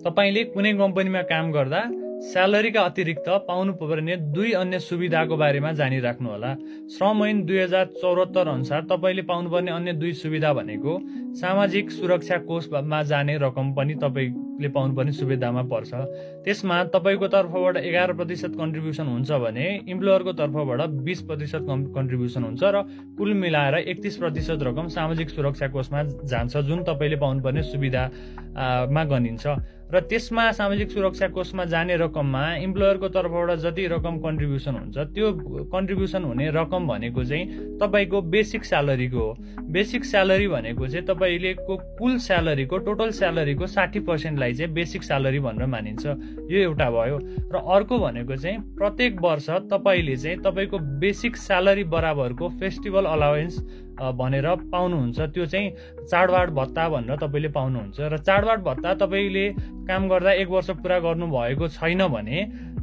तपाईले कुनै कम्पनीमा काम गर्दा स्यालेरीका अतिरिक्त पाउनुपर्ने 2 अन्य सुविधाको बारेमा जानिराख्नु होला। श्रम ऐन 2074 अनुसार तपाईले पाउनुपर्ने अन्य 2 सुविधा भनेको सामाजिक सुरक्षा कोषमा जाने रकम पनि तपाईले पाउनुपर्ने सुविधामा पर्छ। त्यसमा तपाईको तर्फबाट 11% कन्ट्रिब्युसन हुन्छ भने इम्प्लोयरको तर्फबाट 20% कन्ट्रिब्युसन हुन्छ र कुल मिलाएर 31% रकम सामाजिक सुरक्षा कोषमा जान्छ, जुन तपाईले पाउनुपर्ने सुविधामा गनिन्छ। र त्यसमा सामाजिक सुरक्षा कोषमा जाने रकममा इम्प्लोयरको तर्फबाट जति रकम कन्ट्रिब्युसन हुन्छ त्यो कन्ट्रिब्युसन हुने रकम भनेको चाहिँ तपाईको बेसिक स्यालेरीको हो। बेसिक स्यालेरी भनेको चाहिँ तपाईलेको कुल स्यालेरीको टोटल स्यालेरीको 60% लाई चाहिँ बेसिक स्यालेरी भनेर मानिन्छ। यो एउटा भयो। र अर्को भनेको चाहिँ प्रत्येक वर्ष तपाईले चाहिँ तपाईको बेसिक स्यालेरी बराबरको फेस्टिभल अलाउन्स भनेर पाउनुहुन्छ। त्यो चाहिँ चाडबाड भत्ता भनेर तपाईले पाउनुहुन्छ। र चाडबाड भत्ता तपाईले काम गर्दा 1 वर्ष पुरा गर्नु भएको छैन भने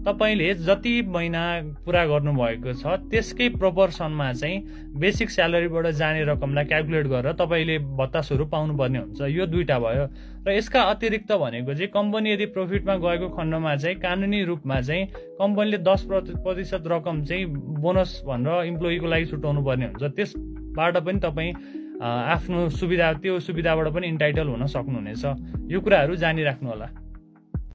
तपाईले जति महिना पुरा गर्नु भएको छ त्यसकै प्रोपोर्सनमा चाहिँ बेसिक स्यालेरीबाट जाने रकमलाई क्याल्कुलेट गरेर तपाईले भत्ता स्वरूप पाउनुपर्ने हुन्छ। यो दुईटा भयो। र यसका अतिरिक्त भनेको चाहिँ कम्पनी यदि प्रफिटमा गएको खण्डमा चाहिँ कानुनी रूपमा चाहिँ कम्पनीले 10% रकम चाहिँ बोनस भनेर इम्प्लोइको लागि छुटाउनु पर्ने हुन्छ। त्यसबाट पनि तपाईँ आफ्नो सुविधा त्यो सुविधाबाट पनि इन्टाइटल हुन सक्नुहुनेछ। यो कुराहरू जानिराख्नु होला।